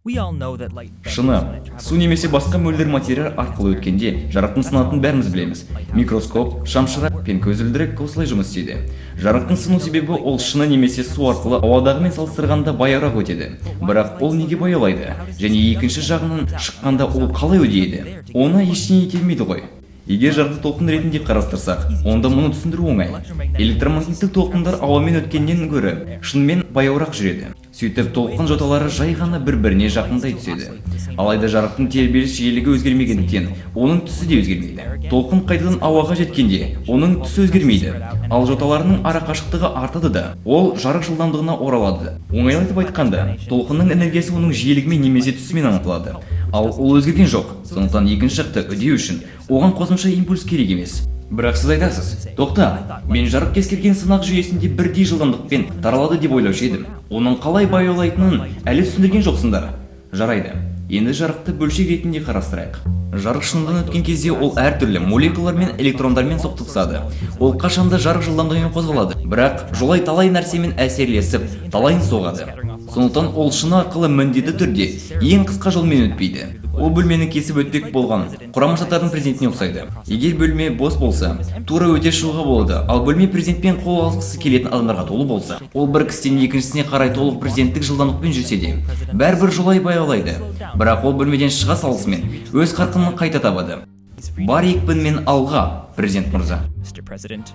Шыны, су немесе басқа мөлдір материал арқылы өткенде, жарықтың сынатынын бәріміз білеміз. Микроскоп, шамшырақ пен көзілдірік осылай жұмыс істейді. Жарықтың сыну себебі: ол шыны немесе су арқылы ауадағымен салыстырғанда баяуырақ өтеді. Бірақ ол неге баяулайды және екінші жағынан шыққанда ол қалай үдейді? Оны ештеңе итермейді ғой. Егер жарықты толқын ретінде қарастырсақ, онда мұны түсіндіру оңай. Электромагниттік толқындар ауамен өткеннен гөрі шынымен баяуырақ жүреді. Сөйтіп, толқын жоталары жай ғана бір-біріне жақындай түседі. Алайда жарықтың тербеліс жиілігі өзгермегендіктен, оның түсі де өзгермейді. Толқын қайтадан ауаға жеткенде, оның түсі өзгермейді, ал жоталарының арақашықтығы артады да, ол жарық жылдамдығына оралады. Оңайлатып айтқанда, толқынның энергиясы оның жиілігімен немесе түсімен анықталады, ал ол өзгерген жоқ. Сондықтан екінші жақта үдеу үшін оған қосымша импульс керек емес. Бірақ сіз айтасыз: «Тоқта, мен жарық кез келген сынақ жүйесінде бірдей жылдамдықпен таралады деп ойлаушы едім. Оның қалай баяулайтынын әлі түсіндірген жоқсыңдар». Жарайды, енді жарықты бөлшек ретінде қарастырайық. Жарық шыныдан өткен кезде, ол әртүрлі молекулалар мен электрондармен соқтығысады. Ол қашанда жарық жылдамдығымен қозғалады, бірақ жолай талай нәрсемен әсерлесіп, талайын соғады. Сондықтан ол шыны арқылы міндетті түрде ең қысқа жолмен өтпейді. Ол бөлмені кесіп өтпек болған Құрама Штаттардың президентіне ұқсайды. Егер бөлме бос болса, тура өте шығуға болады, ал бөлме президентпен қол алысқысы келетін адамдарға толы болса, ол бір кісіден екіншісіне қарай толық президенттік жылдамдықпен жүрсе де, бәрібір жолай баяулайды. Бірақ ол бөлмеден шыға салысымен өз қарқынын қайта табады. Бар екпінмен алға, президент мырза! Mr. President.